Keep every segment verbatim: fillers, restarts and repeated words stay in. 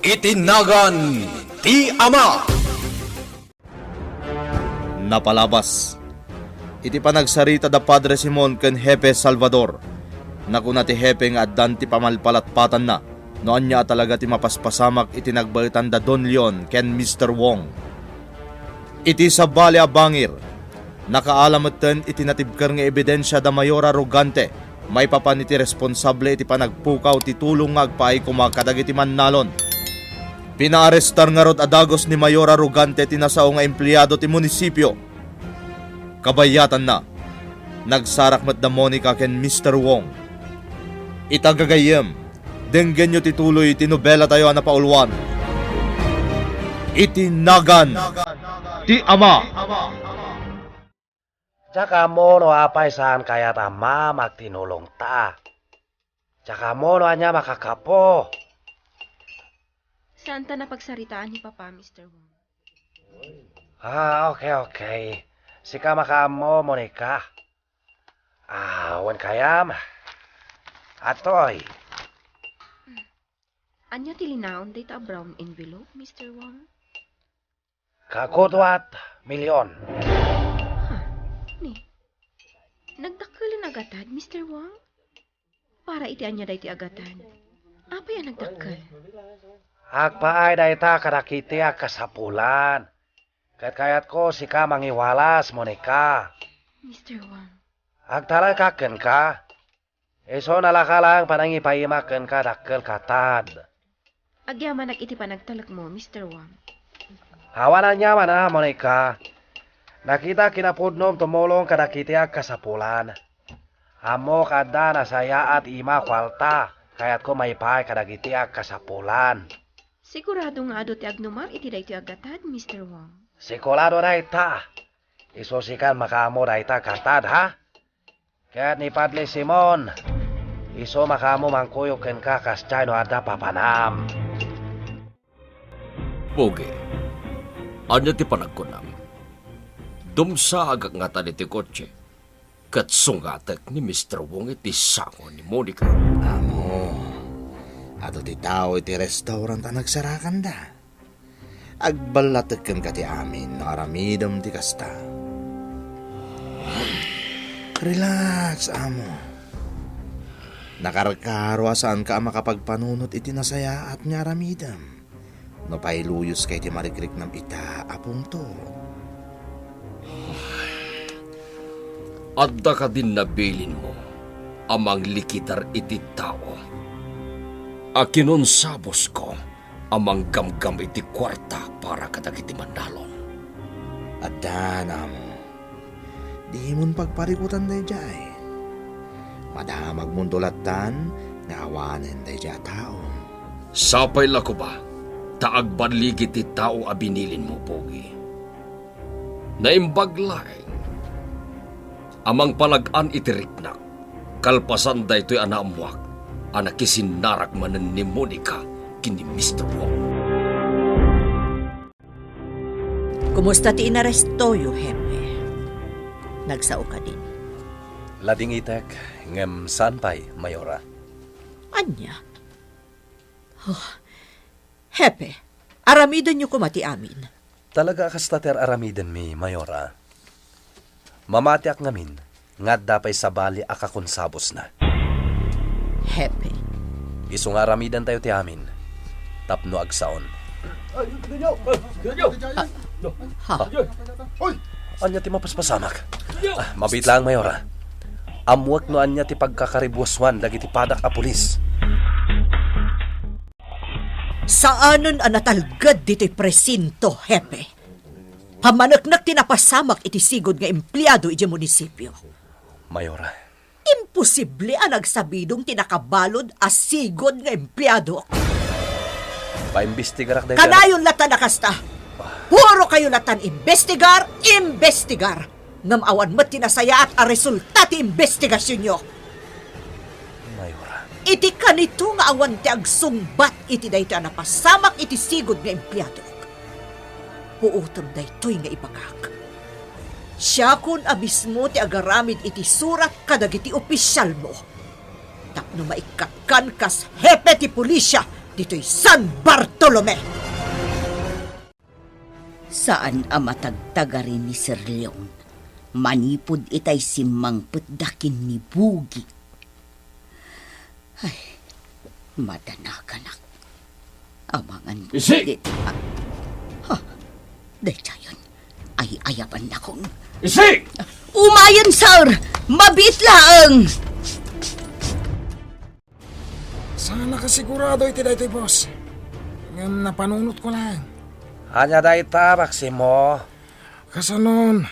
Iti nagan ti Ama. Napalabas. Iti panagsarita da Padre Simon ken Hepe Salvador, nakuna ti Hepe nga addan ti pamalpalatpatanna no ania a talaga ti mapaspasamak iti nagbaetan da Don Leon ken Mister Wong. Iti sabali a bangir, nakaala metten iti natibker nga ebidensia da Mayora Rogante maipapan iti responsable iti panagpukaw ti tulong nga agpaay koma kadagiti mannalon. Pinaarestar ngarud a dagus ni Mayora Rogante ti nasao nga empleado ti munisipio. Kabayatanna, nagsarak met da Monica ken Mister Wong. Ita gagayyem, denggenyo ti tuloy ti nobelatayo a napauluan, Iti Nagan ti Ama. Diak ammo no apay saan kayat a mamag ti nulongta. Diak ammo no ania makakapo. Saanta a pagsaritaan ni Papa, Mister Wong. Ah, okay, okay. Sika makaammo, Monica. Ah, wen kayam. Atoy. Ania ti linaon dayta a brown envelope, Mister Wong? Kakuduat milyon. Ha? Ni, nagdakkelen a gatad, Mister Wong? Para iti ania daytoy a gatad? Apay a nagdakkel? Agpaay dayta kadagiti agkasapulan. Ket kayatko sika mangiwalas, Monica. Mister Wong. Agtalekak kenka. Isu a laka laeng panangipaimak kenka dakkel gatad. Agyamanak iti panagtalekmo, Mister Wong. Awan aniaman a, Monica. Nakitak kinapudnom tumulong kadagiti agkasapulan. Ammok adda nasayaat ima kuarta, kayatko maipaay kadagiti agkasapulan. Sigurado nga adu ti agnuman iti daytoy a gatad, Mister Wong. Sigurado dayta. Isu sikan makaammo dayta gatad, ha? Ket ni Padre Simon, isu makaammo mangkuyog kenka kasdiay no adda papanam. Pogi, ania ti panagkunam? Dumsaagak ngata ditoy kotse, ket sungatek ni Mister Wong iti sango ni Monica. Amo, adu ti tao iti restaurant a nagsarakanda. Agballatek kenka ti amin no aramidem ti kasta. Relax, amo. Nakarkaro a saanka a makapagpanunot iti nasayaat nga aramidem. No pailuyoska iti marikriknam ita a pungtot. Adda kadin nabilinmo a manglikitar iti tao a kinunsabosko a manggamgam iti kuarta para kadagiti mannalon? Addan, amo. Dimon pagparikutan daydiay. Madamagmonto lattan nga awanen daydiay a tao. Sapay la koma ta agbaligi ti tao a binilinmo, Pogi. Naimbag laeng a mangpalag-an iti riknak kalpasan daytoy a naammoak a nakisinnarak manen ni Monica ken ni Mister Wong. Kumusta ti inarestoyo, Hepe? Nagsao kadin? Ladingitek, ngem saan pay, Mayora. Ania? Oh, Hepe, aramidenyo koma ti amin. Talaga a kasta ti ar-aramidenmi, Mayora. Mamatiak ngamin nga adda pay sabali a kakonsabosna. Hepe. Isu nga aramidentayo ti amin tapno agsaon. Ha? Ania ti mapaspasamak? Ah, mabiit laeng, Mayora. Ammoek no ania ti pagkakaribuasoan dagiti padak a pulis. Saanen a natalged ditoy presinto, Hepe. Pammaneknek ti napasamak iti sigud nga empleado idiay munisipio. Mayora. Imposible a nagsabidong ti nakabalud a sigud nga empleado. Paimbestigarak daytoy. Kanayon latta a kasta. Puro kayo latta imbestigar, imbestigar. Ngem awan met ti nasayaat a resulta ti imbestigasionyo. Mayora. Iti kanito nga awan ti agsungbat iti daytoy a napasamak iti sigud nga empleadok. Puotem daytoy nga ibagak. Siakon a mismo ti agaramid iti surat kadagiti opisyalmo. Tapno maikkatkan kas hepe ti pulisia ditoy San Bartolome. Saan a matagtagari ni Sir Leon manipud itay simmangpetda ken ni Bugi. Ay, madanaganak. Amangan ko Isi! Dita. Ha? Daytayon. Ay-ayabannakon. Isi! Umayen, sir! Mabiit laeng! Saan a kasigurado iti daytoy, boss. Ngem napanunotko laeng. Ania dayta, Maximo? Kasanon,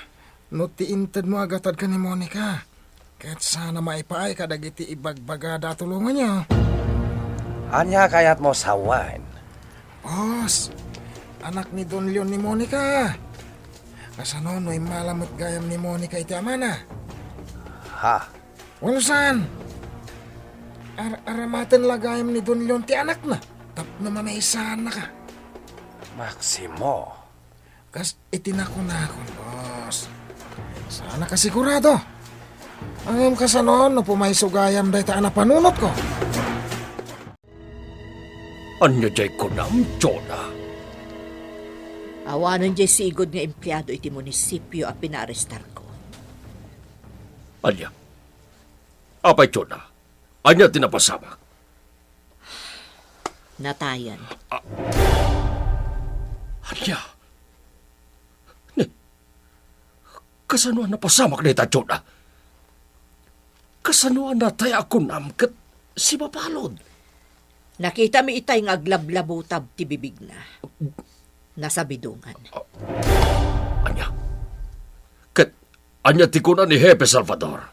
no ti intedmo a gatad ken ni Monica, ket saan a maipaay kadagiti ibagbagada a tulonganyo. Ania kayatmo sawen? Boss, anak ni Don Leon ni Monica. Kasano no immala met gayam ni Monica iti amana? Ha? Wenno saan? Ar-, aramaten la gayam ni Don Leon ti anakna tapno mamaysaannaka. Maximo. Kas iti nakunakon, boss. Saan a kasigurado. Ngem kasano no pumayso gayam dayta a napanunotko? Ania diay kunam, Jonah? Awanen diay sigud nga empleado iti munisipio a pinaarestarko. Ania? Apay, Jonah, ania ti napasamak? Natayan. Ah. Ania? Ni, kasano a napasamak dayta, Jonah? Kasano a natay a kunam ket sibabalud? Nakitami itay nga aglablabutab ti bibigna. Nasabidongan. Ania? Ket ania ti kuna ni Hepe Salvador?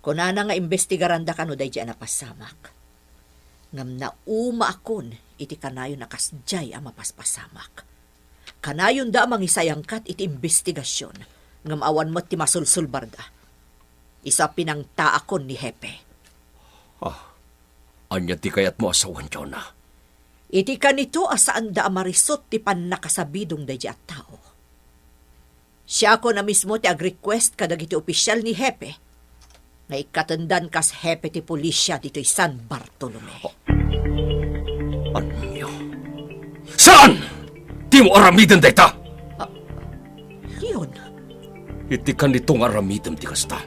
Kunana nga imbestigaranda kano daydiay a napasamak. Ngem naumaakon iti kanayon a kasdiay a mapaspasamak. Kanayonda a mangisayangkat iti imbestigasion, ngem awan met ti masulsulbarda. Isu a pinangtaakon ni Hepe. Ah, ania ti kayatmo a sawen, Jonah? Iti kanito a saanda a marisut ti pannakasabidong daydiay a tao. Siakon a mismo ti agrequest kadagiti opisial ni Hepe nga ikkatendan kas hepe ti pulisia ditoy San Bartolome. Ania? Saan? Dimo aramiden dayta! Ah, Leon. Iti kanito nga aramidem ti kasta,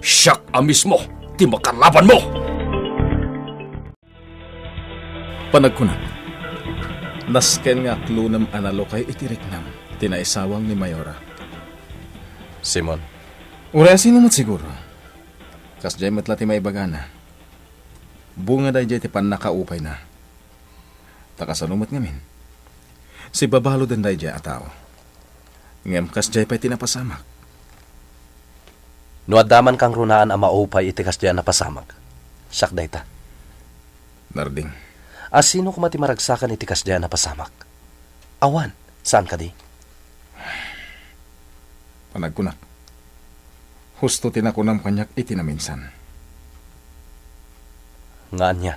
siak a mismo ti makalabanmo! Panagkunak, nasken nga aklonem a nalukay iti riknam ti naisawang ni Mayora. Simon. Uray a sino met siguro. Kasdiay met la ti maibagana. Bunga daydiay ti pannakaupayna. Ta kasano met ngamin? Sibabaluden daydiay a tao. Ngem kasdiay pay ti napasamak. No adda man kangrunaan a maupay iti kasdiay a napasamak, siak dayta. Narding. A sino koma ti maragsakan iti kasdiay a napasamak? Awan, saan kadi? Panagkunak, husto ti nakunam kaniak iti naminsan. Nga ania?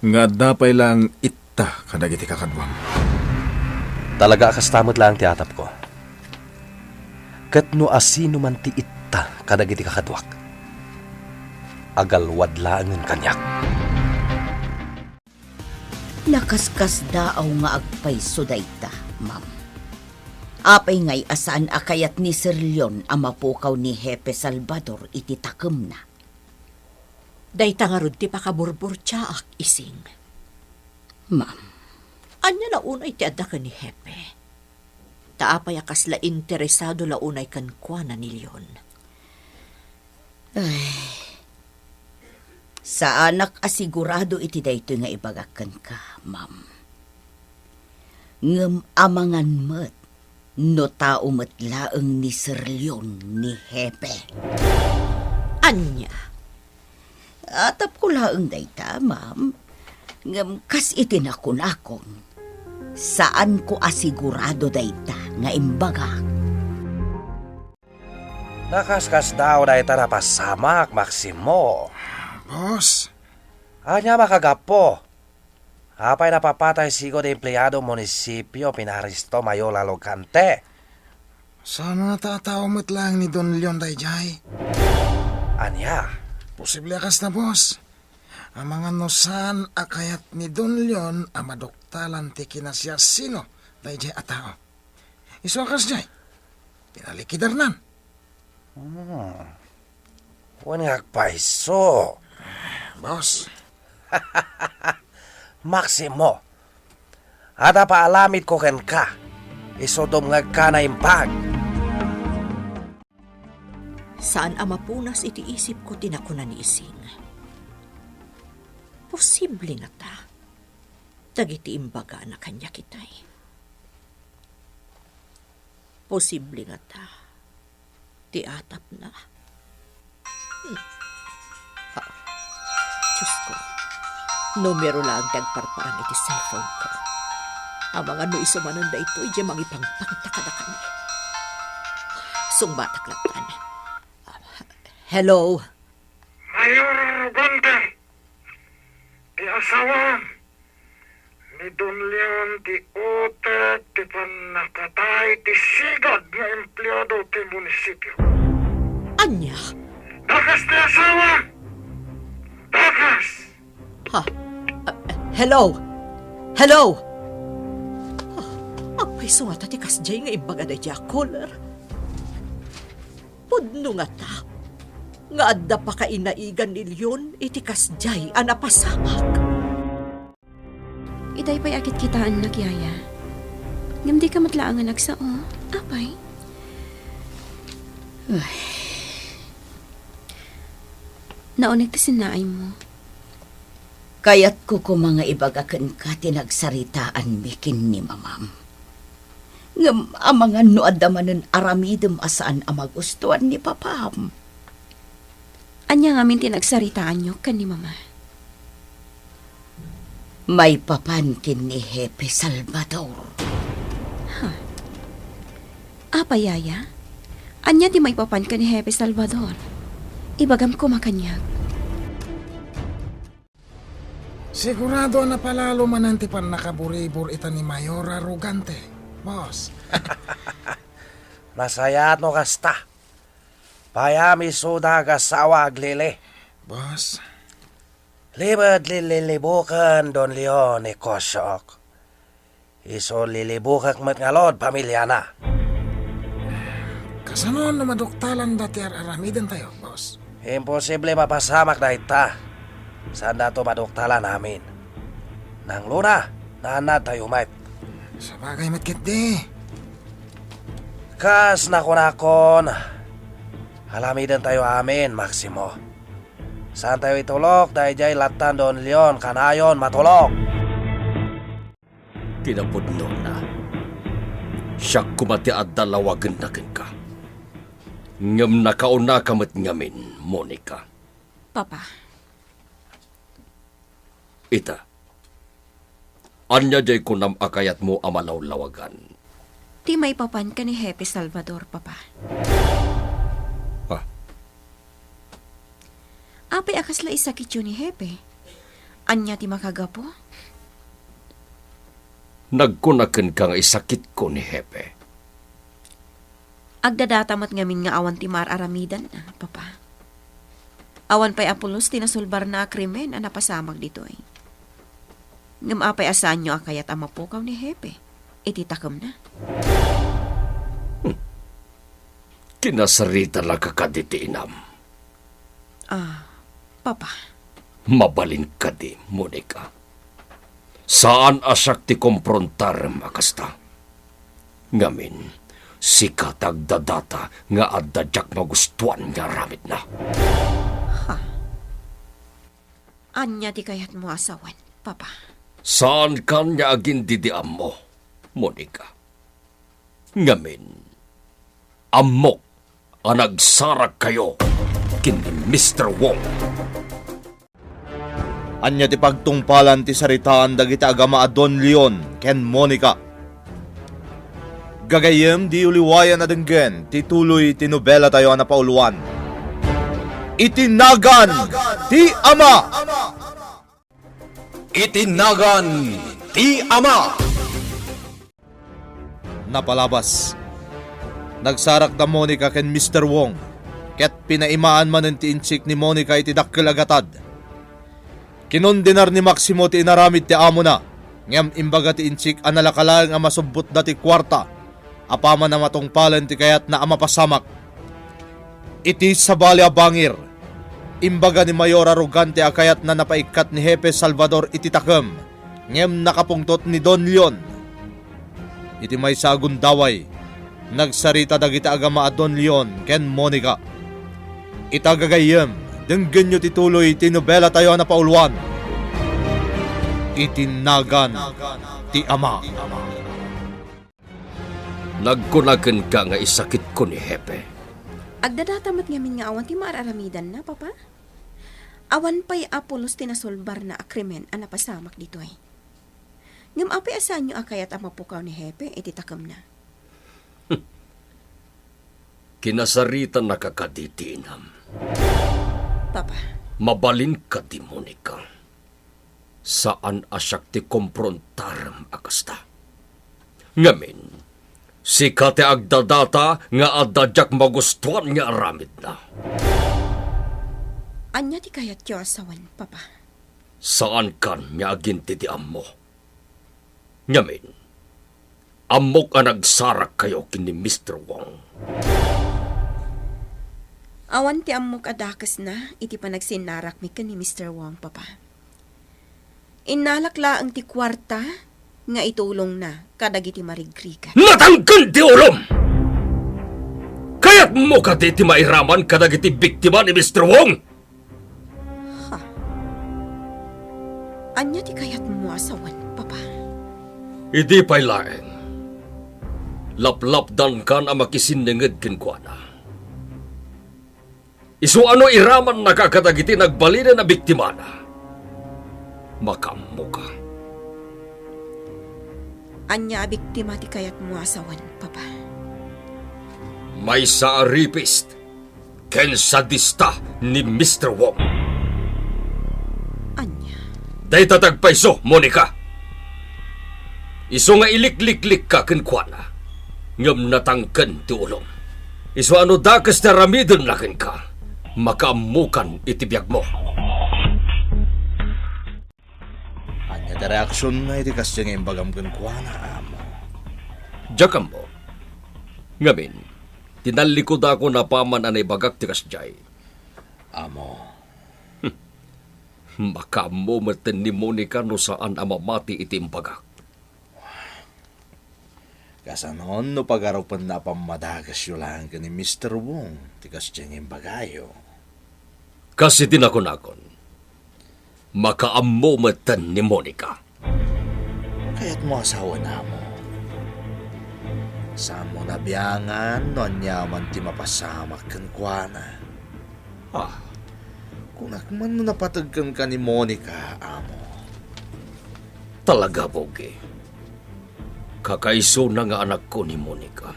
Nga adda pay laeng itta kadagiti kakaduam. Talaga a kasta met laeng ti atapko. Ket no asino man ti itta kadagiti kakaduak, agalwad laengen kaniak. Nakaskasdaaw nga agpayso dayta, ma'am. Apay ngay a saan a kayat ni Sir Leon a mapukaw ni Hepe Salvador iti takemna? Dayta ngarud ti pakaburburtiaak, Ising. Ma'am. Ania la unay ti adda ken ni Hepe? Ta apay a kasla interesado la unay kenkuana ni Leon? Ay, saanak a sigurado iti daytoy nga ibagak kenka, ma'am. Ngem amangan met no tao met laeng ni Sir Leon ni Hepe. Ania? Atapko laeng dayta, ma'am. Ngem kas iti nakunakon, saanko a sigurado dayta nga imbagak. Nakaskasdaaw dayta napasamak, Maximo. Boss. Ania makagapu? Apay napapatay sigud ti empleado munisipio pinaaresto, Mayor Lalogante? Saan a tao met laeng ni Don Leon daydiay? Ania? Posible a kasta, boss. Amangan no saan a kayat ni Don Leon a maduktalan ti kinasiasino daydiay a tao. Isu a kasdiay, pinalikidarnan. Hmm. Wen nga agpayso. Boss. Maximo, adda paalamidko kenka. Isu dumngegka naimbag. Saan a mapunas iti isipko ti nakuna ni Ising. Posible ngata dagiti imbagana kaniak itay? Posible ngata ti atapna? Hmm. Ah, Diyos ko, numero laeng ti agparparang iti cellphone ko. Amangan no isu manen daytoy diay mangipangpangta kadakami. Sungbatak lattan. Hello? Mayor Arrogante, ti asawam, ni Don Leon ti utek ti pannakatay ti sigud nga empleado ti munisipio. Ania? Dakes ti asawam! Dakes! Ha? Ah, hello? Hello? Ah, apay, isu ngata ti kasdiay nga imbaga daydiay a caller? Pudno ngata nga adda pakainaigan ni Leon iti kasdiay a napasamak. Itay pay a kitkitaennak, Yaya. Ngem dika met laengen agsao. Apay? Ay. Nauneg ti sinnaaymo. Kayatko koma nga ibaga kenka ti nagsaritaanmi ken ni mamam. Ngem amangan no adda manen aramidem a saan a magustuan ni papam. Ania ngamin ti nagsaritaanyo ken ni mama? Maipapan ken ni Hepe Salvador. Ha? Apay, Yaya? Ania ti maipapan ken ni Hepe Salvador? Ibagam koma kaniak. Sigurado a napalalo manen ti pannakaburibor ita ni Mayor Arrogante, boss. Nasayaat no kasta. Payam isuda agasawa aglili. Boss. Limed lililibuken Don Leon ni Kosok. Isu lilibukek met ngarud pamiliana. Kasano no maduktalanda ti ar-aramidentayo, boss? Imposible mapasamak dayta. Saandato maduktalan amin. Nangluna, naannadtayo met. Sabagay met ketdi. Kas nakunakon, aramidentayo amin, Maximo. Saantayo itulok daydiay lattan Don Leon kanayon matulok. Kinapudnona, siak koma ti adda lawagenna kenka. Ngem nakaunaka met ngamin, Monica. Papa. Ita, ania diay kunam a kayatmo a malawlawagan? Ti maipapan ken ni Hepe Salvador, Papa. Ah. Apay a kasla isakityo ni Hepe? Ania ti makagapu? Nagkuna kenka nga isakitko ni Hepe. Agdadata met ngamin nga awan ti maar-aramidanna, Papa. Awan pay a pulos ti nasulbarna a krimen a napasamak ditoy. Ngem apay a saanyo a kayat a mapukaw ni Hepe iti takemna? Hmm. Kinasaritanaka kadi ti inam. Ah, Papa. Mabalin kadi, Monica. Saan a siak ti komprontarem a kasta. Ngamin, sika ti agdadata nga adda diak magustuan nga aramidna. Ha? Ania ti kayatmo a sawen, Papa? Saankan nga agin-idi ammo, Monica. Ngamin, ammok a nagsarakkayo ken ni Mister Wong. Ania ti pagtungpalan ti saritaan dagiti agama a Don Leon ken Monica? Gagayyem, diyo liwayan a denggen ti tuloy ti nobelatayo a napauluan, Iti Nagan ti Ama! Iti Nagan ti Ama! Napalabas. Nagsarak da Monica ken Mister Wong, ket pinaimaan manen ti insik ni Monica iti dakkel a gatad. Kinondenar ni Maximo ti inaramid ti amona, ngem imbaga ti Inchik a nalaka laeng a masubbotda ti kuarta, apaman a matungpalen ti kayatna a mapasamak. Iti sabali a bangir, imbaga ni Mayor Arrogante a kayatna napaikkat ni Hepe Salvador iti takem, ngem nakapungtot ni Don Leon. Iti maysa a gundaway, nagsarita dagiti agama a Don Leon ken Monica. Ita gagayyem, denggenyo ti tuloy ti nobelatayo a napauluan, Iti Nagan ti Ama. Nagkuna kenka nga isakitko ni Hepe. Agdadata met ngamin nga awan ti maararamidanna, Papa. Awan pay a pulos ti nasolbarna a krimen a napasamak ditoy. Ngem apay a saanyo a kayat a mapukaw ni Hepe iti takemna? Kinasaritanaka kadi ti inam. Papa. Mabalin kadi, Monica. Saan a siak ti komprontarem a kasta. Ngamin, sika ti agdadata nga adda diak magustuan nga aramidna. Ania ti kayatyo a sawen, Papa? Saankan nga aginti ti ammo. Ngamin, ammok a nagsarakkayo ken ni Mister Wong. Awan ti ammok a dakesna iti panagsinnarakmi ken ni Mister Wong, Papa. Innalak laeng ti kuarta nga itulongna kadagiti marigrigat. Natangken ti ulom! Kayatmo kadi ti mairaman kadagiti biktima ni Mister Wong? Ha? Ania ti kayatmo a sawen, Papa? Idi pay laeng, laplapdankan a makisinninged kenkuana. Isu a no iramannaka kadagiti nagbalinen a biktimana, makaammoka. Ania a biktima ti kayatmo a sawen, Papa? Maysa a rapist ken sadista ni Mister Wong. Ania? Dayta ti agpayso, Monica. Isu nga ilikliklikka kenkuana, ngem natangken ti ulom. Isu a no dakes ti aramidenna kenka, makaammokan iti biagmo. Ania ti reaksion nga iti kasdiay nga imbagam kenkuana, amo? Diak ammo. Ngamin, tinallikodakon apaman a naibagak ti kasdiay. Amo. Makaammo metten ni Monica no saan a mamati iti imbagak. Kasanon no pagarupenna a pammadagesyo laeng ken ni Mister Wong ti kasdiay nga imbagayo? Kas iti nakunakon, makaammo metten ni Monica. Kayatmo a sawen, amo? Saanmo nabiangan no aniaman ti mapasamak kenkuana? Ah. Kunak man no napateg kenka ni Monica, amo. Talaga, Pogi. Kakaisuna nga anakko ni Monica.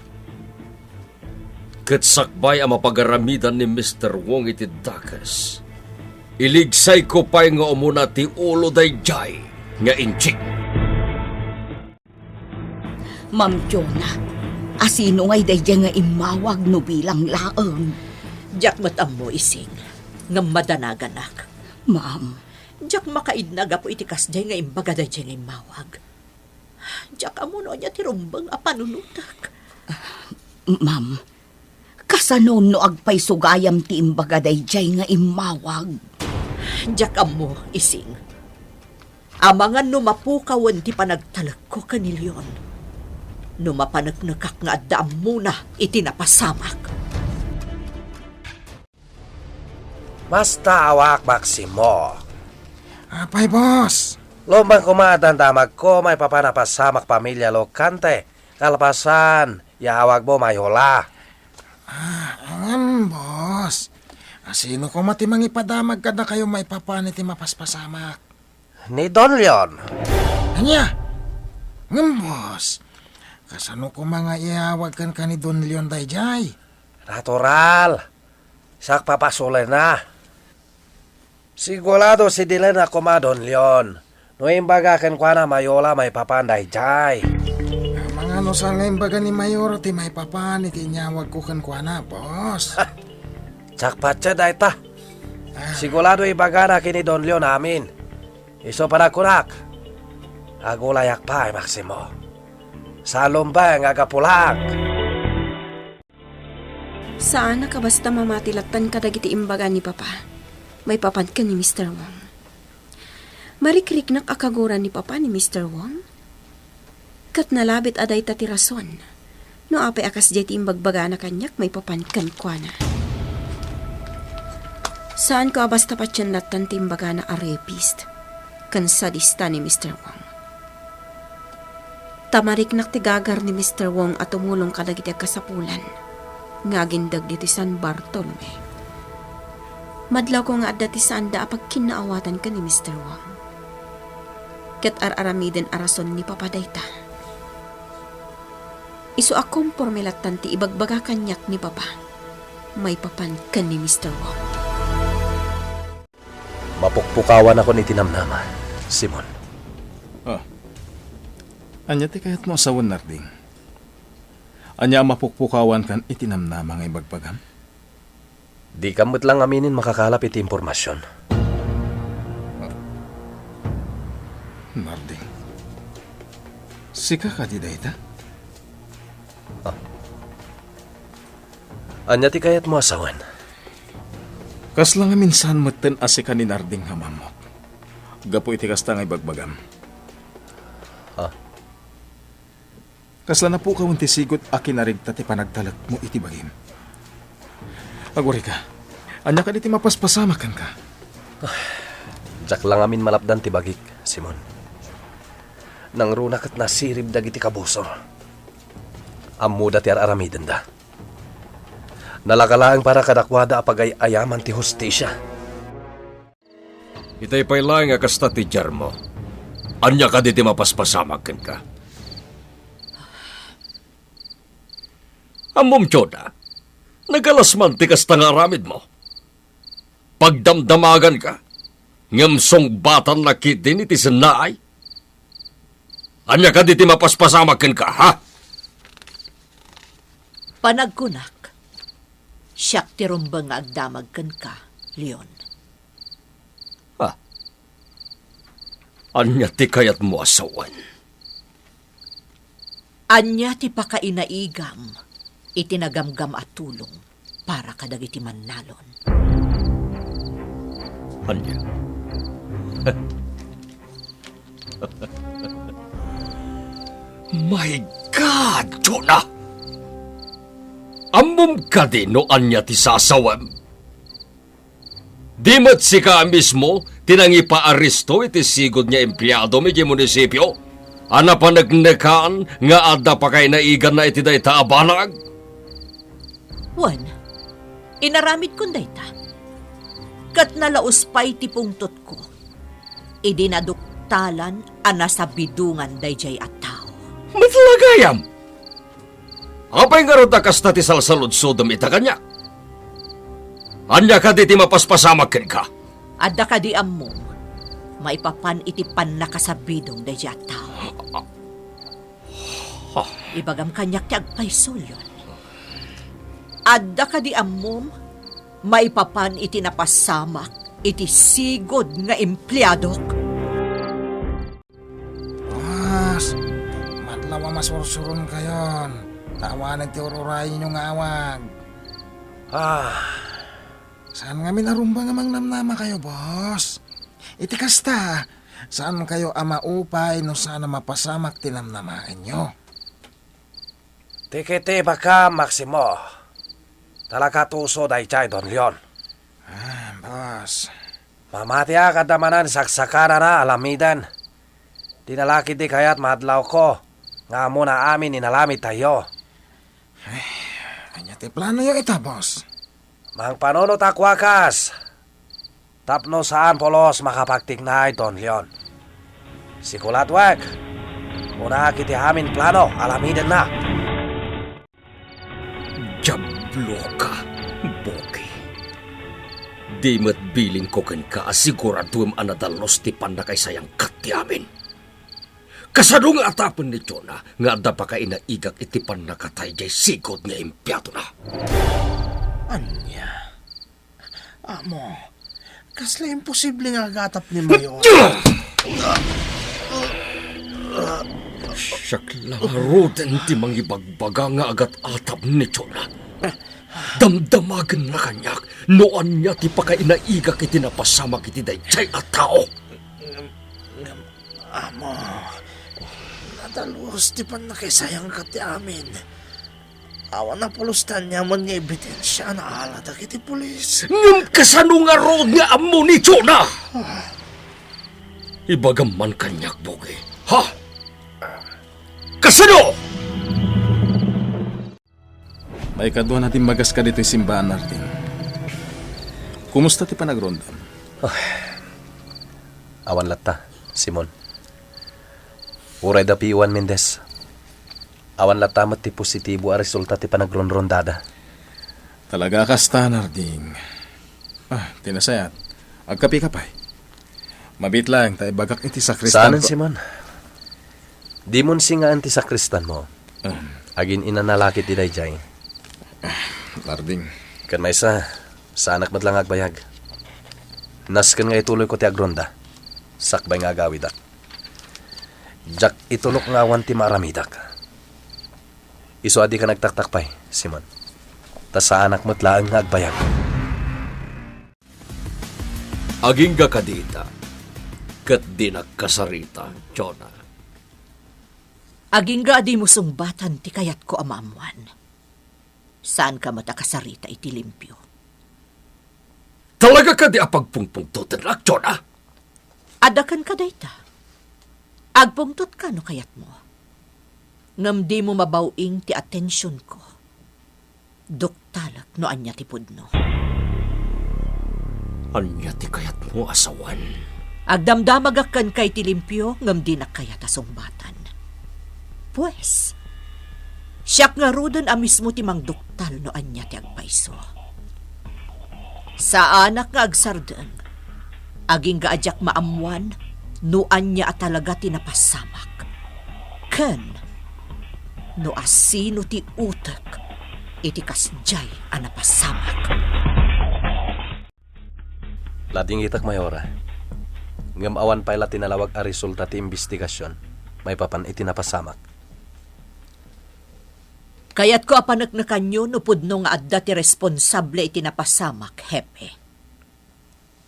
Ket sakbay a mapagaramidan ni Mister Wong iti dakes, iligsayko pay nga umuna ti ulo daydiay nga inchik. Ma'am Jonah, asino ngay daydiay nga immawag no bilang laeng? Diak met ammo, Ising, ngem madanaganak. Ma'am. Diak makaidna gapu iti kasdiay nga imbaga daydiay nga immawag. Diak ammo no ania ti rumbeng a panunotek. Ma'am, kasano no agpayso gayam ti imbaga daydiay nga immawag? Diak ammo, Ising. Amangan no mapukawen ti panagtalekko ken ni Leon. No mapaneknekak nga adda ammona iti napasamak. Masta, awak, Maximo. Apay, boss? Lumeng koma a dandamagko maipapan a pasamak pamilia Locante, kalpasan ya awagmo Mayola. Ah, ngem, boss. Asino koma ti mangipadamag kadakayo maipapan iti mapaspasamak? Ni Don Leon. Ania? Ngem, boss, kasano koma nga iyawag kenka ni Don Leon daydiay? Natural. Siak papasolenna. Sigurado sidilenna koma Don Leon no imbaga kenkuana Mayola maipapan daydiay. Amangan no saan nga imbaga ni Mayor ti maipapan iti inyawagko kenkuana, boss. Siak patse dayta. Ah. Sigurado ibagana ken ni Don Leon amin. Isu panagkunak, agulayak pay, Maximo. Salumbeng a gapulak. Saan a kabasta mamati lattan kadagiti imbaga ni Papa maipapan ken ni Mister Wong. Marikriknak a kaguran ni Papa ni Mister Wong. Ket nalabit a dayta ti rason no apay a kasdiay ti imbagbagana kaniak maipapan kenkuana. Saanko a basta patien lattan ti imbagana a rapist ken sadista ni Mister Wong. Ta mariknak ti gagar ni Mister Wong a tumulong kadagiti agkasapulan nga agindeg ditoy San Bartolome. Madlawko nga adda ti saanda a pagkinnaawatan ken ni Mister Wong. Ket ar-aramiden a rason ni Papa dayta. Isu a komporme lattan ti ibagbaga kaniak ni Papa maipapan ken ni Mister Wong. Mapukpukawanakon iti namnama, Simon. Ah. Ania ti kayatmo a sawen, Narding? Ania a mapukpukawankan iti namnama nga ibagbagam? Dikam met la ngaminen makakalap iti impormasion. Ah. Narding, sika kadi dayta? Ah. Ania ti kayatmo a sawen? Kasla ngamin saan metten a sika ni Narding nga mammok gapu iti kasta nga ibagbagam. Ah. Kasla napukawen ti sigud a kinarigta ti panagtalekmo iti bagim. Agurayka, ania kadi ti mapaspasamak kenka? Diak la ngamin malapdan ti bagik, Simon. Nangruna ket nasirib dagiti kabusor. Ammoda ti ar-aramidenda. Nalaka laeng para kadakuada a pagay-ayaman ti hustisia. Itay pay laeng a kasta ti diarmo. Ania kadi ti mapaspasamak kenka? Ammom, Jonah, nagalas man ti kasta nga aramidmo. Pagdamdamaganka, ngem sungbatanna ketdin iti sennaay. Ania kadi ti mapaspasamak kenka, ha? Panagkunak, siak ti rumbeng nga agdamag kenka, Leon. Ha? Ania ti kayatmo a sawen? Ania ti pakainaigam iti nagamgam a tulong para kadagiti mannalon? Ania? My God, Jonah! Ammom kadi no ania ti sasawem? Di met sika a mismo ti nangipaaresto iti sigud nga empleadom idiay munisipio a napaneknekan nga adda pakainaiganna iti dayta a banag? Wen, inaramidkon dayta. Ket nalaus pay ti pungtotko idi naduktalan a nasabidongan daydiay a tao. Met la gayam! Apay ngarud a kasta ti salsaludsodem ita kaniak? Ania kadi ti mapaspasamak kenka? Adda kadi ammom maipapan iti pannakasabidong daydiay a tao? Ibagam kaniak ti agpayso, Leon. Adda kadi ammom maipapan iti napasamak iti sigud nga empleadok? Boss, madlaw a masursuronkayon, ta awanen ti ur-urayonyo nga awag. Ah. Saan ngamin a rumbeng a mangnamnamakayo, boss. Iti kasta, saankayo a maupay no saan a mapasamak ti namnamaenyo. Tikitibakam, Maximo. Talakatuso daydiay, Don Leon. Ah, boss. Mamatiak adda manen saksakanana alamiden. Dina la ketdi kayat madlawko nga ammona amin ni nalamidtayo. Ay, ania ti planoyo ita, boss? Mangpanunotak, wakas, tapno saan pulos makapagtiknay, Don Leon. Sikulatwek, kunak iti amin plano alamidenna. Diabloka, Boki. Di met bilinko kenka a siguraduem a nadalus ti pannakaisayangka ti amin. Kasano nga atapen ni Jonah nga adda pakainaigak iti pannakatay diay sigud nga empleadona? Ania? Amo, kasla imposible nga agatap ni Mayor. Siak la ngaruden ti mangibagbaga nga agat-atam ni Jonah. Damdamagenna kaniak no ania ti pakainaigak iti napasamak iti daydiay a tao. Ngem, ngem, Amo, nadalus ti pannakaisayangka ti amin. Awan a pulos ti aniaman nga ebidensia a naala dagiti pulis. Ngem kasano ngarud nga ammo ni Jonah? Ibagam man kaniak, Bogi. Ha? Kasano? Maikadua na ti imbagas kaditoy simbaan, Narding. Kumusta ti panagrondam? Ah, awan latta, Simon. Uray da P Juan Mendez. Awan latta met ti positibo a resulta ti panagronrondada. Talaga a kasta, Narding. Ah, ti nasayaat. Agkapika pay. Mabiit laeng ta ibagak iti sakristan. Saanen, Simon? Dimon singaen ti sakristanmo. Ah. Agin-inana la ketdi daydiay. Ah, Narding. Ken maysa, saanak met la nga agbayag. Nasken nga ituloyko ti agronda. Sakbay nga agawidak. Diak itulok nga awan ti maaramidak. Isu a dika nagtaktakpay, Simon. Ta saanak met laeng nga agbayag. Agingga kadita, ket dinak kasarita, Jonah. Agingga a dimo sungbatan ti kayatko a maammuan. Saanka met a kasarita iti limpio. Talaga kadi a pagpungpungtotennak, Jonah? Adda kenka dayta. Agpungtotka no kayatmo. Ngem dimo mabaw-ing ti atensionko. Duktalek no ania ti pudno. Ania ti kayatmo a sawen? Agdamdamagak kenka iti limpio ngem dinak kayat a sungbatan. Pues, siak ngaruden a mismo ti mangduktal no ania ti agpayso. Saanak nga agsardeng, agingga a diak maammuan no ania a talaga ti napasamak. Ken no asino ti utek iti kasdiay a napasamak. Ladingitek, Mayora. Ngem awan pay la tinalawag a resulta ti imbestigasion maipapan iti napasamak. Kayatko a paneknekanyo no pudno nga adda ti responsable iti napasamak, Hepe.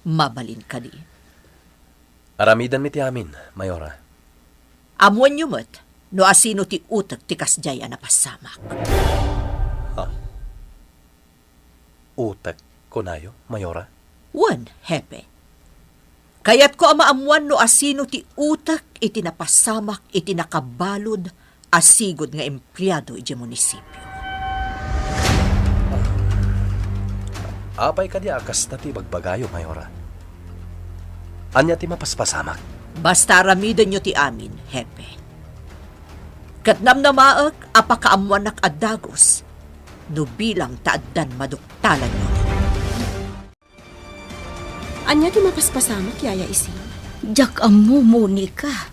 Mabalin kadi? Aramidenmi ti amin, Mayora. Ammoenyo met no asino ti utek ti kasdiay a napasamak. Ha? Utek, kunayo, Mayora? Wen, Hepe. Kayatko a maammuan no asino ti utek iti napasamak iti nakabalud a sigud nga empleado idiay munisipio. Apay kadi a kasta ti ibagbagayo, Mayora? Ania ti mapaspasamak? Basta aramidenyo ti amin, Hepe. Ket namnamaek a pakaammoanak a dagus no bilang ta addan maduktalanyo. Ania ti mapaspasamak, Yaya Ising? Diak ammo, Monica.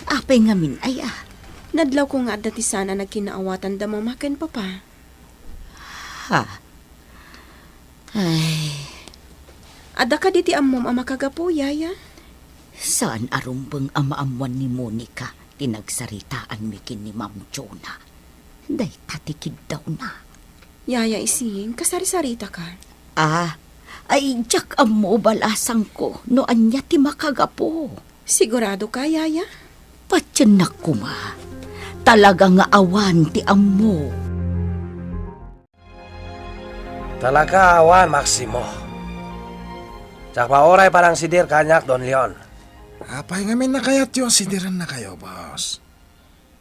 Apay ngamin aya? Nadlawko nga adda ti saan a nagkinnaawatan da Mama ken Papa. Ha? Ay. Adda kadi ti ammom a makagapu, Yaya? Saan a rumbeng a maammuan ni Monica ti nagsaritaanmi ken ni Ma'am Jonah. Dayta ti kiddawna. Yaya Ising, kasarisaritaka. Ah, ay, diak ammo balasangko no ania ti makagapu. Sigurado ka, Yaya? Patiennak koma. Talaga nga awan ti ammo. Talaga awan, Maximo. Diak mauray panangsidir kaniak, Don Leon. Apay ngamin a kayatyo a sidirennakayo, boss?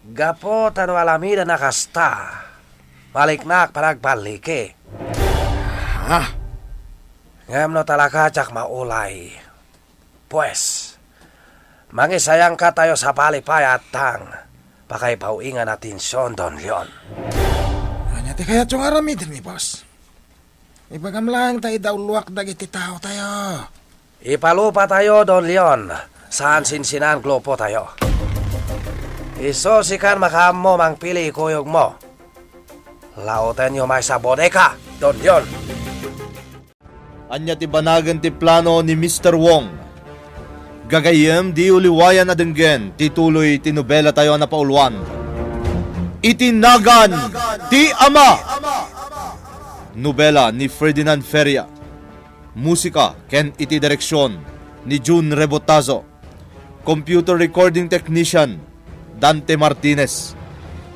Gapu ta no aramiden a kasta, maliknak panagpalliki. Ha? Ngem no talaga diak maulay, pues, mangisayangkatayo sabali pay a tang pakaibaw-ingan a tension, Don Leon. Ania ti kayatyo nga aramidenmi, boss? Ibagam laeng ta idawluak dagiti taotayo. Ipalupatayo, Don Leon. Saan sinsinaan grupotayo. Isu sikan makaammo mangpili ikuyogmo. Laotenyo maysa bodega, Don Leon. Ania ti banagen ti plano ni Mister Wong? Gagayyem, diyo liwayan a denggen ti tuloy ti nobelatayo a napauluan, Iti Nagan ti Ama. Nobela ni Ferdinand Feria. Musika ken iti direksion ni Jun Rebotazo. Computer recording technician, Dante Martinez.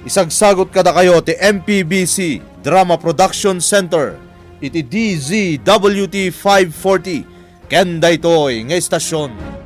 Isagsagot kadakayo ti M P B C Drama Production Center iti D Z W T five forty ken daytoy nga istasyon.